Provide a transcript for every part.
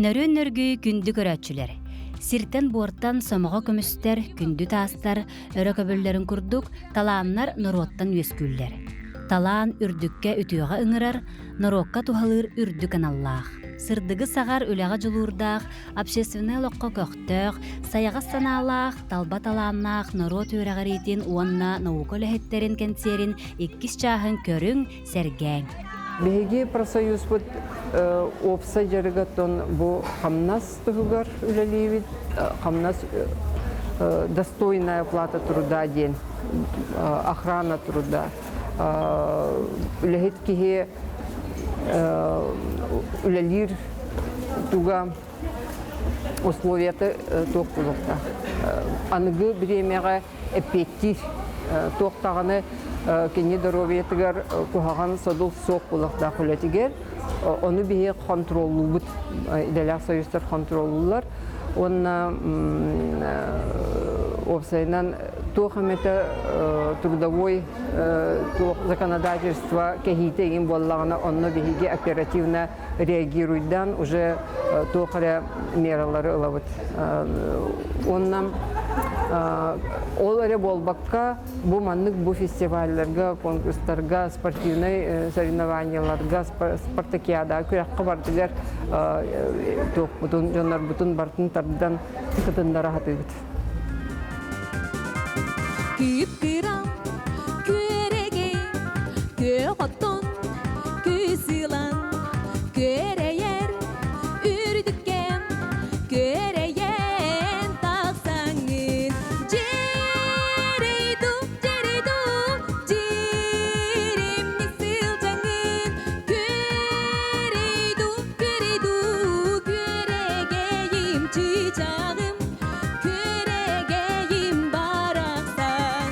Нөрүөн нөргүй күндү көрөөччүлэр! Сиртэн-буортан сомоҕо көмүстэр, күндү таастар өрө көбөллөрүн курдук талааннар норуоттан үөскүүллэр. Талаан үрдүккэ үтүөҕэ ыҥырар, норуокка туһалыыр үрдүк аналлаах. Сырдыгы саҕар үлэҕэ дьулуурдаах, общественнай олоххо көхтөөх, сайаҕас санаалаах, талба талааннаах норуот үөрэҕириитин уонна наука үлэһиттэрин кэнсиэрин иккис чааһын көрүҥ, сэргээҥ. Биһиги профсоюзпут уопсай дьарыгаттан бу хамнас туһугар үлэлиибит. Хамнас достойная оплата труда диэн охрана труда. Үлэһит киһи үлэлиир туга условията туох буолуохтаах. Аныгы бириэмэҕэ эппиэттиир туох даҕаны кини доруобуйатыгар куһаҕан содул суох буолуохтаах үлэтигэр. Ону биһи хонтуруоллуубут, идэлээх союзтар хонтуруоллууллар. Уонна уопсайынан туох эмэтэ трудовой туох законодательство кэһиитэ игин буоллаҕына, онно биһиги оперативно реагируйдан уже туох эрэ мералары ылабыт. Уонна ол эрэ буолбакка, бу маннык бу фестивалларга, конкурстарга, спортивнай соревнованияларга, спартакиадаҕа күрэххэ бардыгар туохпутун, дьоннорбутун бартын тардан кытыннара сатыыбыт. Кыып-кырам, күөрэгэй, күөх оттон, күс ылан, күөрэйэр үрдүккэ, күөрэйэн тахсаҥҥын. Дьиэрэйдум, дьиэрэйдум, дьиримник сылдьаҥҥын. Күөрэйдум, күөрэйдум, күөрэгэйим чыычааҕым. Күөрэгэйим барахсан.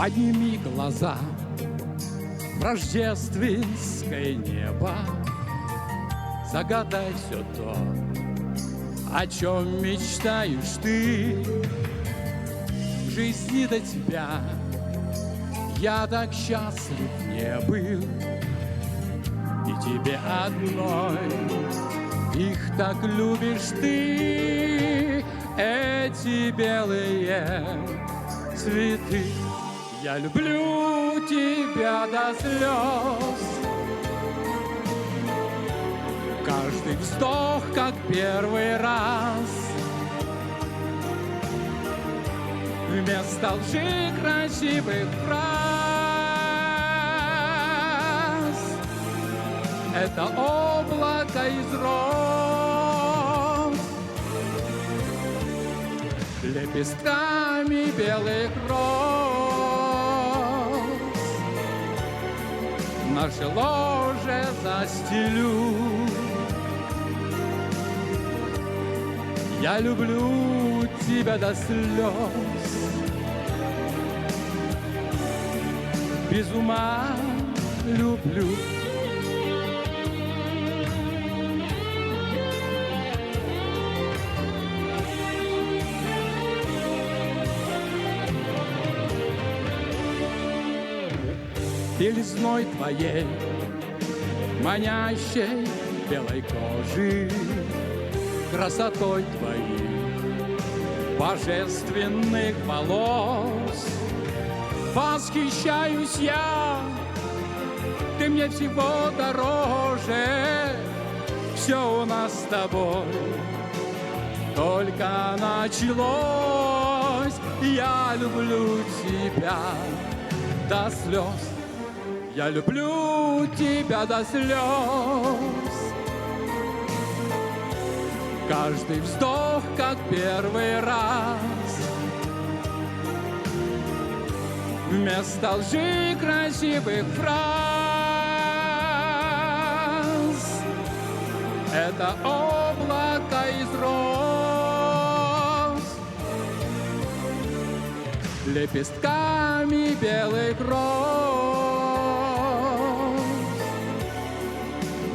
Подними глаза в рождественское небо, Загадай все то, о чем мечтаешь ты. В жизни до тебя я так счастлив не был, И тебе одной их так любишь ты, эти белые цветы. Я люблю тебя до слез. Каждый вздох, как первый раз. Вместо лжи красивых фраз Это облако из роз Лепестками белых роз Наше ложе застелю. Я люблю тебя до слез, Без ума люблю. Белизной твоей, манящей белой кожи, красотой твоих божественных волос. Восхищаюсь я, ты мне всего дороже, все у нас с тобой только началось. Я люблю тебя до слез, я люблю тебя до слез. Каждый вздох, как первый раз. Вместо лжи красивых фраз Это облако из роз Лепестками белых роз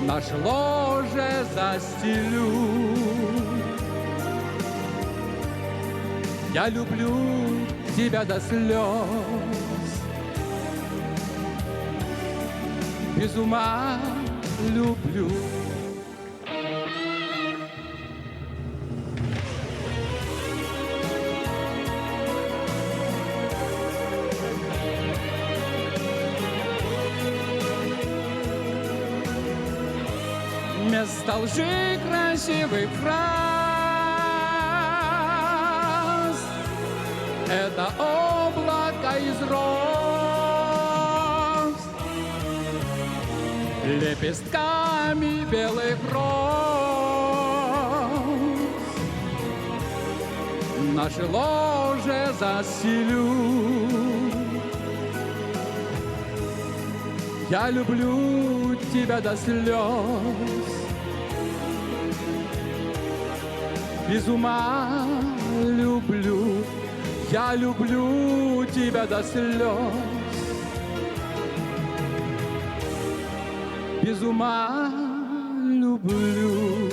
Наше ложе застелю. Я люблю тебя до слез, Без ума люблю. Вместо лжи красивых фраз Это облако из роз Лепестками белых роз Наше ложе заселю. Я люблю тебя до слез, Без ума люблю, я люблю тебя до слез. Без ума люблю.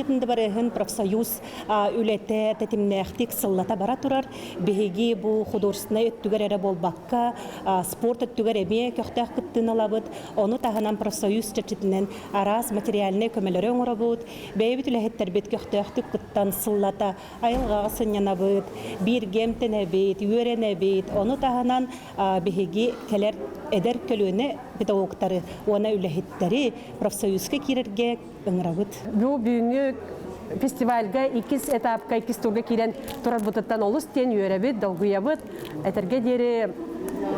Айыы дыбарыаһын профсоюз үлэтэ тэтимнээхтик сыллата бара турар. Биһиги бу художественнай өттүгэр эрэ буолбакка, спорт өттүгэр эмиэ көхтөөх кыттыыны ылабыт. Ону таһынан профсоюз чэрчитинэн араас материальнай көмөлөрү оҥоробут. Бэйэбит үлэһиттэрбит көхтөөхтүк кыттан сыллата айылҕаҕа сынньанабыт, бииргэ эмтэнэбит, үөрэнэбит. Ону таһынан биһиги кэлэр эдэр көлүөнэ педагогтары уонна үлэһиттэри профсоюзка киирэргэ ыҥырабыт. Бу бүгүҥҥү фестивальга иккис этапка, иккис турга киирэн турарбытыттан олус диэн үөрэбит, долгуйабыт. Этэргэ диэри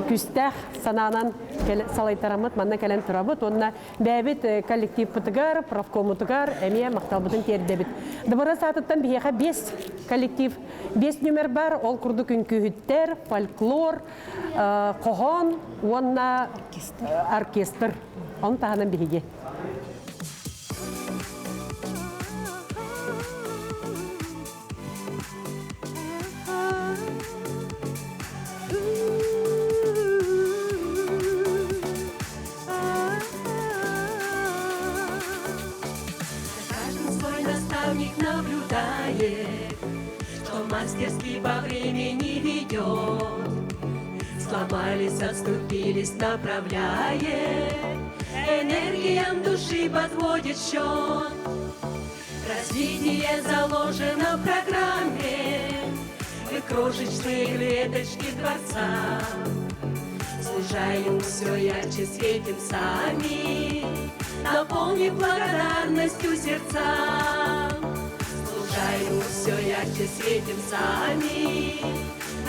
күүстээх санаанан салайтараммыт манна кэлэн турабыт уонна бэйэбит коллективпытыгар, профкоммутугар эмиэ махталбытын тиэрдэбит. Дыбарыас аатыттан биһиэхэ биэс коллектив, биэс нүмер бар, ол курдук үҥкүүһүттэр, фольклор, хоһоон уонна оркестр. Ону таһынан биһиги. Каждым свой наставник наблюдает, Что мастерски по времени ведет. Сломались, отступились, направляет, Энергиям души подводит счет. Развитие заложено в программе, Мы крошечные клеточки дворца. Служаем все ярче, светим сами, Наполнив благодарностью сердца. Служаем все ярче, светим сами,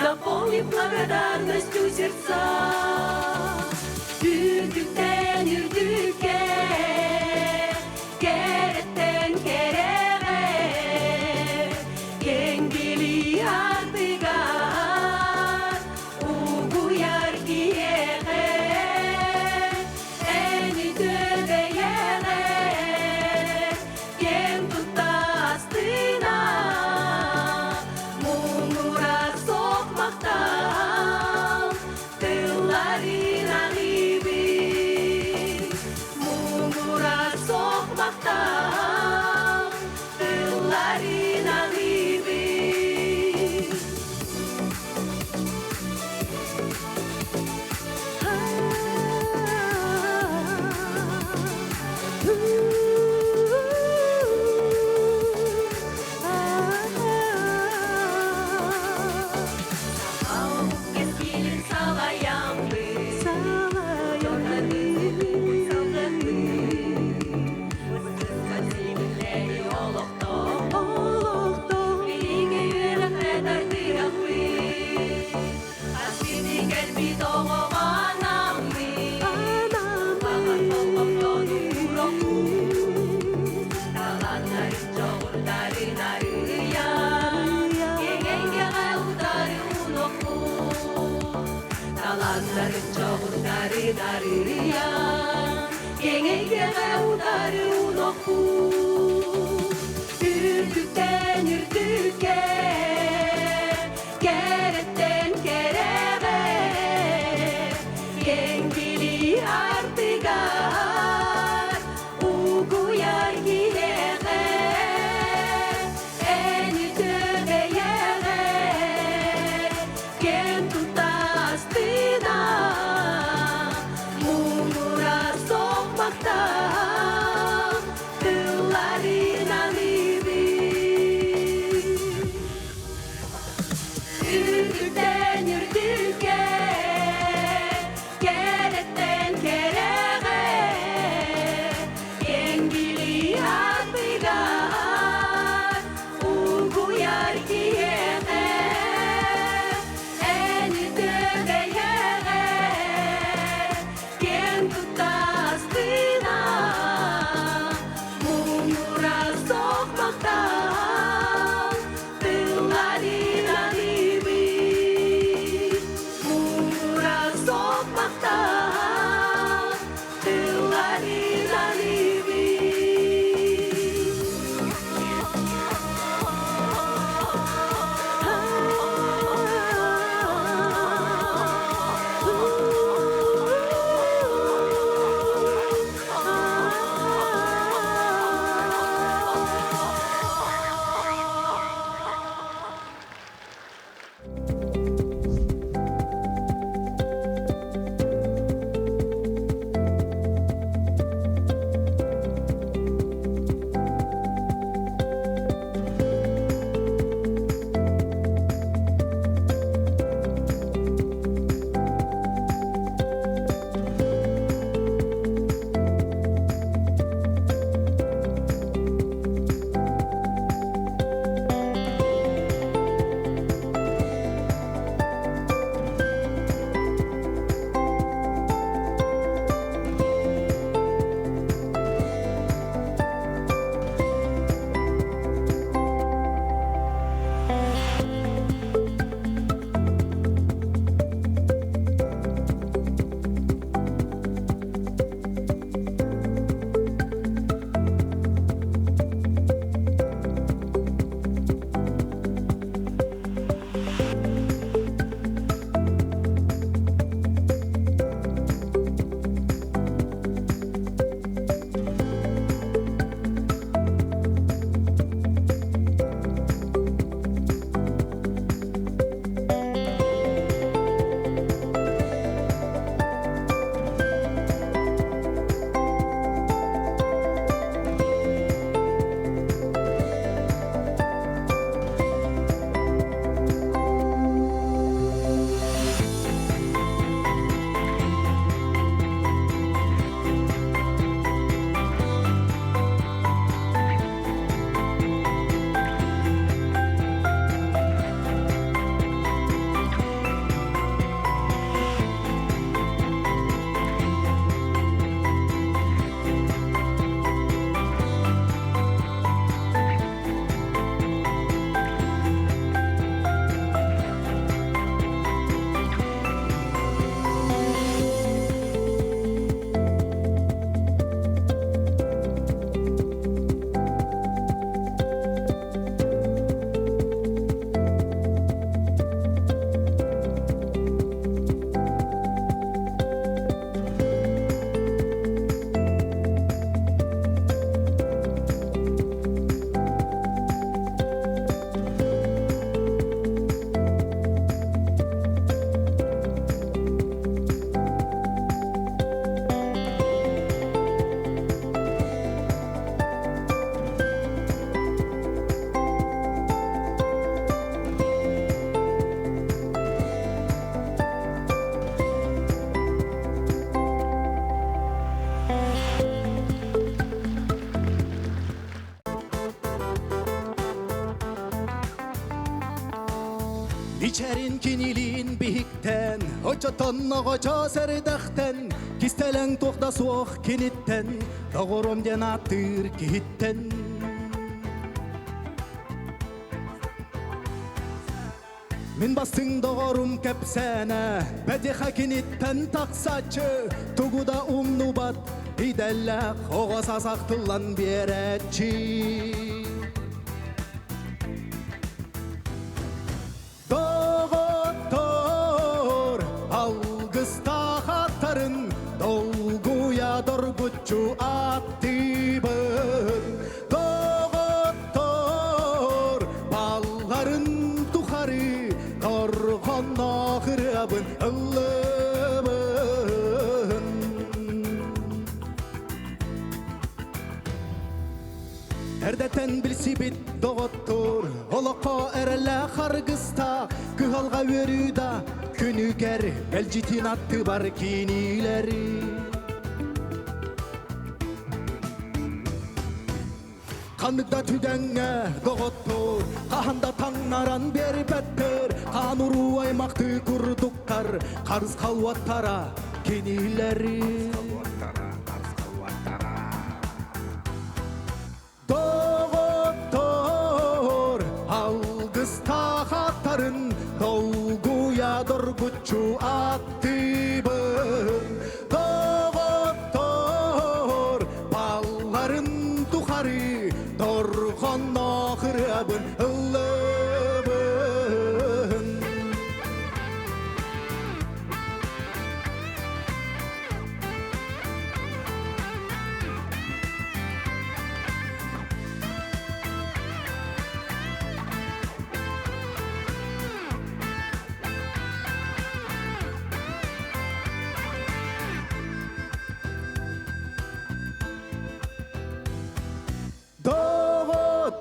Наполнив благодарностью сердца. Үрдүктэн үрдүккэ, кэрэттэн кэрэҕэ, киэҥ билии аартыгар, угуйар киһиэхэ, эн үтүө бэйэҕэ, киэн тутта астына, муҥура суох махтал, тылларын аныыбын. Муҥура суох махтал, тылларын аныыбын. Кэскилин салайаммын, Сибиллэри олохтоох, биһиги үөрэххэ тардыахпыт. Аспыты кэлбит оҕоҕо анаммыт, баҕар болҕомтону уурохпут. Талааннарын, дьоҕурдарын арыйан, киэҥ эйгэҕэ утары уунуохпут. Талааннарын, дьоҕурдарын арыйан, киэҥ эйгэҕэ утары уунуохпут. Үрдүктэн үрдүккэ, кэрэттэн кэрэҕэ, киэҥ билии аартыгар, угуйар киһиэхэ, эн үтүө бэйэҕэ, киэн тутта астына, муҥура суох махтал, тылларын. Ичэрин кинилиин биһиктэн, очотон оҕочо сэрдэхтэн, кистэлэҥ туох да суох киниттэн, доҕорум диэн ааттыыр киһиттэн. Мин бастыҥ доҕорум кэпсээнэ, бэтиэхэ киниттэн тахсааччы, тугу да умнубат, идэлээх оҕо сасахтыллан биэрээччи. Доҕоттор, алгыстаах аттарын долгуйа доргуччу аттыыбын. Доҕоттор, балларын тухары торҕонноох ырыабын ыллыбын. Эрдэттэн билсибит доҕоттор, олоххо эрэллээх аргыста, кыһалҕа үөрүү да күнүгэр мэлдьитин аттыбар кинилэри. Ханнык да түгэҥҥэ доҕоттор, хаһан да таҥнаран биэрбэттэр, хаан уруу аймахтыы курдуктар, харысхал уоттара кинилэри. Доҕоттор, алгыстаах аттарын долгуйа доргуччу аттыыбын. Доҕоттор, балларын тухары дорҕонноох ырыабын ыллыбын.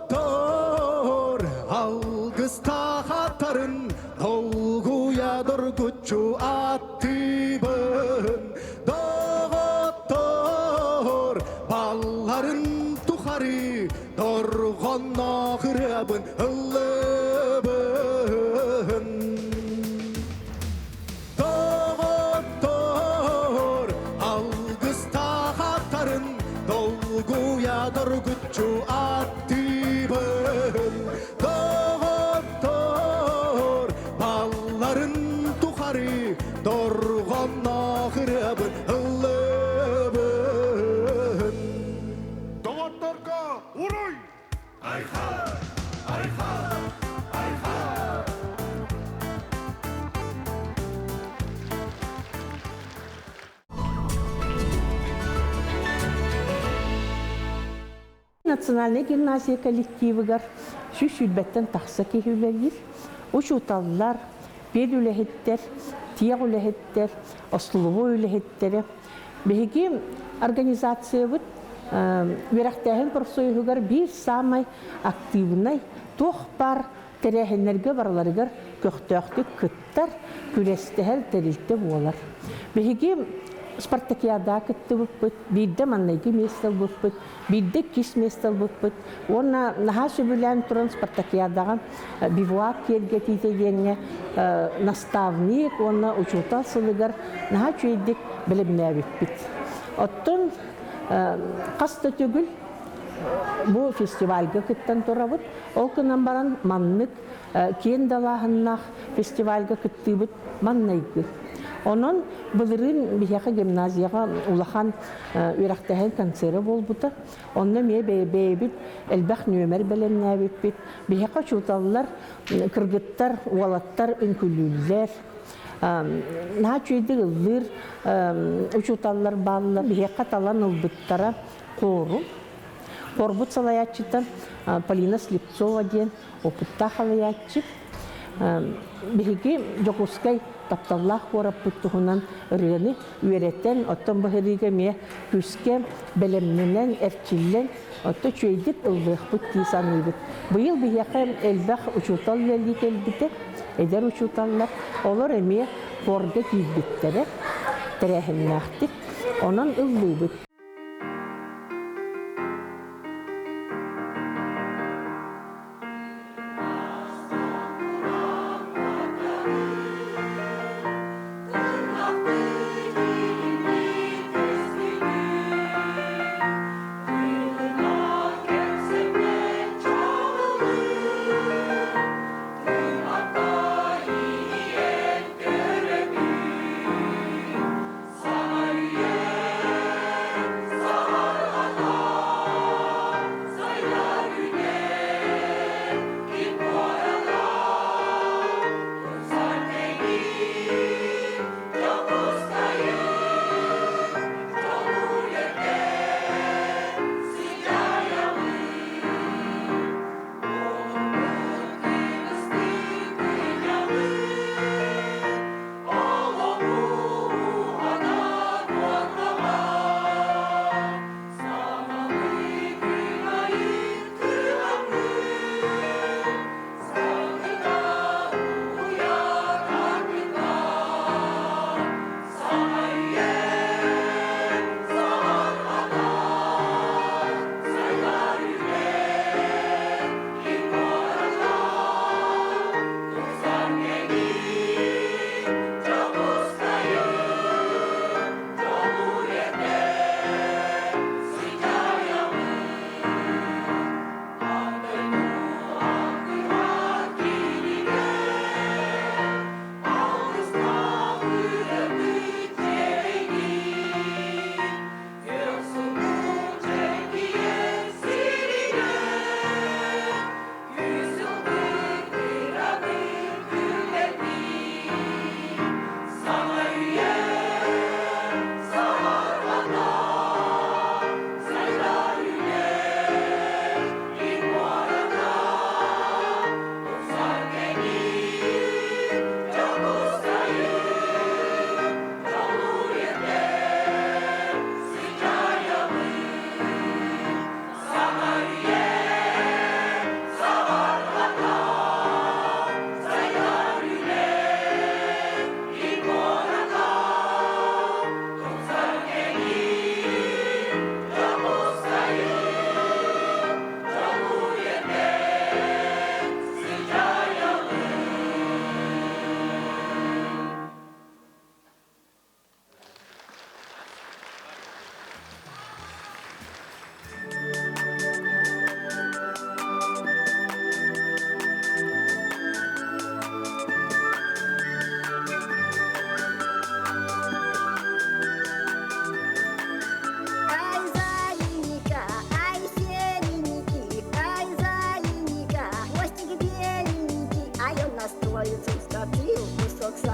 Доҕоттор, алгыстаах аттарын долгуйа доргуччу аттыыбын. Доҕоттор, балларын тухары дорҕонноох ырыабын ыллыбын. Доҕоттор, алгыстаах аттарын долгуйа доргуччу аттыыбын. Доҕоттор, балларын тухары дорҕонноох ырыабын ыллыбын. Доҕотторго уруй! Айхал! Айхал! Айхал! Национальнай гимназия коллективыгар 120-тэн тахса киһи үлэлиир. Учууталлар, пед үлэһиттэр, тиэх үлэһиттэр, остолобуой үлэһиттэрэ. Биһиги организациябыт үөрэхтээһин профсоюһугар биир саамай актыыбынай туох баар тэрээһиннэргэ барыларыгар көхтөөхтүк кыттар, күрэстэһэр тэрилтэ буолар. Биһиги спартакиадаҕа кыттыбыппыт, биирдэ маннайгы миэстэ ылбыппыт, биирдэ иккис миэстэ ылбыппыт уонна наһаа сөбүлээн туран спартакиадаҕа бивуак киэргэтиитэ диэҥҥэ наставник уонна учуутал сылыгар наһаа үчүгэйдик бэлэмнээбиппит. Оттон хас да төгүл бу фестивальга кыттан турабыт. Ол гынан баран маннык киэн далааһыннаах фестивальга кыттыыбыт маннайгы. Онон былырыын биһиэхэ гимназияҕа улахан үөрэхтээһин концера буолбута. Онно эмиэ бэйэбит элбэх нүөмэр бэлэмнээбиппит. Биһиэхэ учууталлар, кыргыттар, уолаттар үҥкүүлүүллэр. Наһаа үчүгэйдик ыллыыр учууталлар бааллар. Биһиэхэ талан ылбыттара хору. Хорбут салайааччыта Полина Слепцова диэн опыттаах халайааччы. Биһиги Дьокуускай тапталлаах куораппыт туһунан ырыаны үөрэтэн, оттон быһырыыга эмиэ күүскэ бэлэмнэнэн, эрчиллэн, отто үчүгэйдик ыллыахпыт дии саныыбыт. Быйыл биһиэхэ элбэх учуутал үлэлии кэлбитэ, эдэр учууталлар, олор эмиэ хорга киирбиттэрэ тэрээһиннээхтик. Онон ыллыыбыт.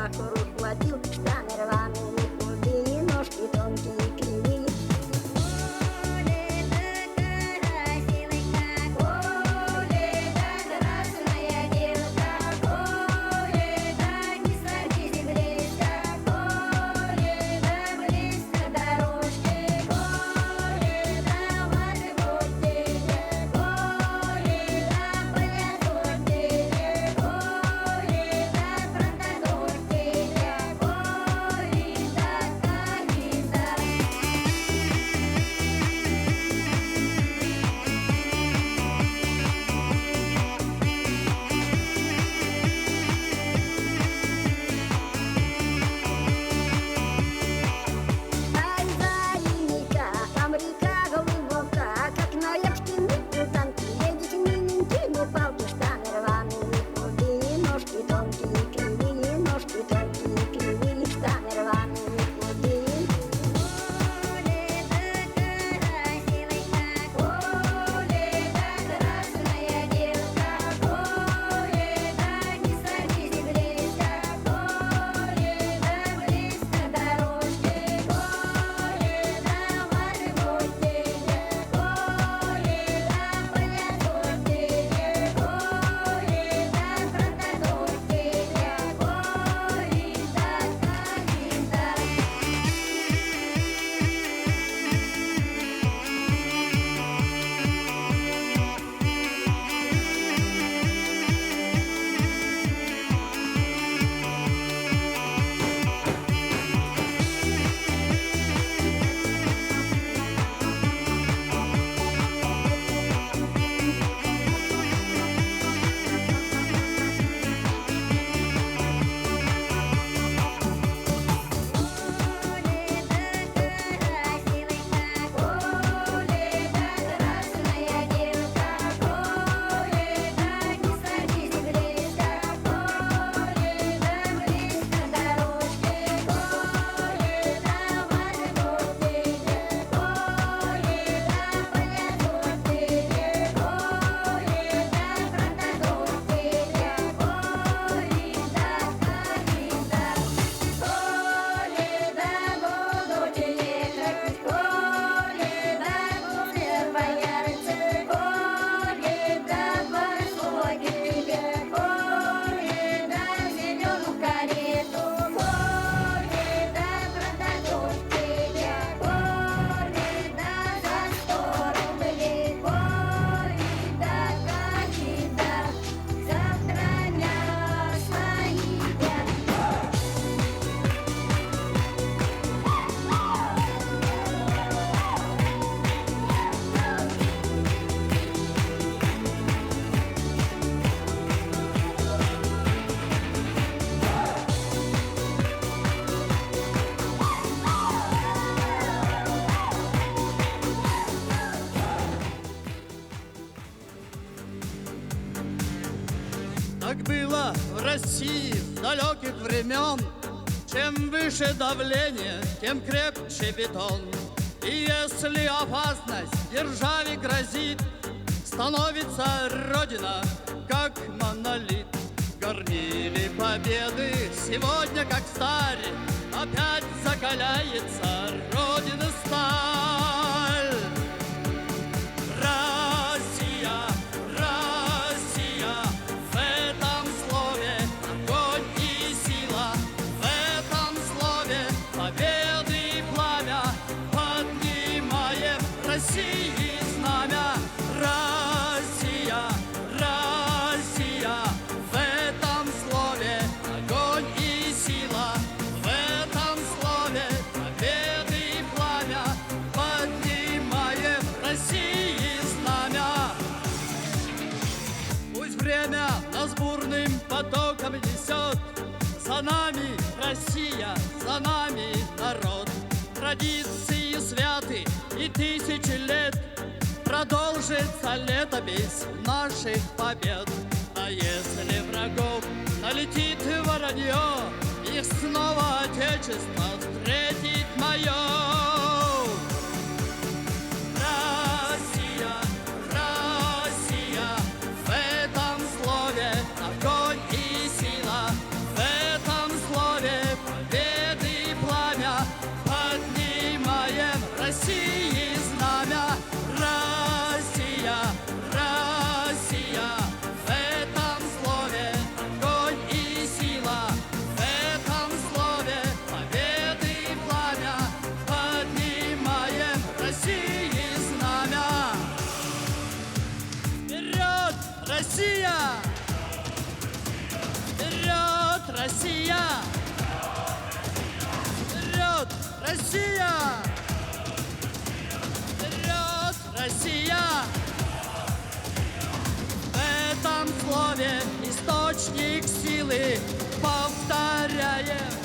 Ухватил, штаны рваные, худые, ножки тонкие, кривые. Ай, заинька, там река глубока, как на яхте танки, едете миленькие, не палки, штаны рваные, худые, ножки тонкие, кривые, ножки тонкие, кривые, штаны рваные, худые. Так было в России с далеких времен. Чем выше давление, тем крепче бетон. И если опасность державе грозит, становится Родина, как монолит. Горнили победы сегодня, как сталь, опять закаляется Родина сталь. Россия, Россия, в этом слове огонь и сила, в этом слове победы пламя, поднимаем России знамя. Россия, Россия, в этом слове огонь и сила, в этом слове победы пламя, поднимаем России знамя. Пусть время нас бурным потоком несет, за нами Россия, за нами народ. Традиции святы и тысячи лет продолжится летопись наших побед. А если врагов налетит воронье, их снова Отечество встретит мое. Россия, Россия, в этом слове огонь и сила, в этом слове Россия! Вперед, Россия! Вперед, Россия! В этом слове источник силы. Повторяем.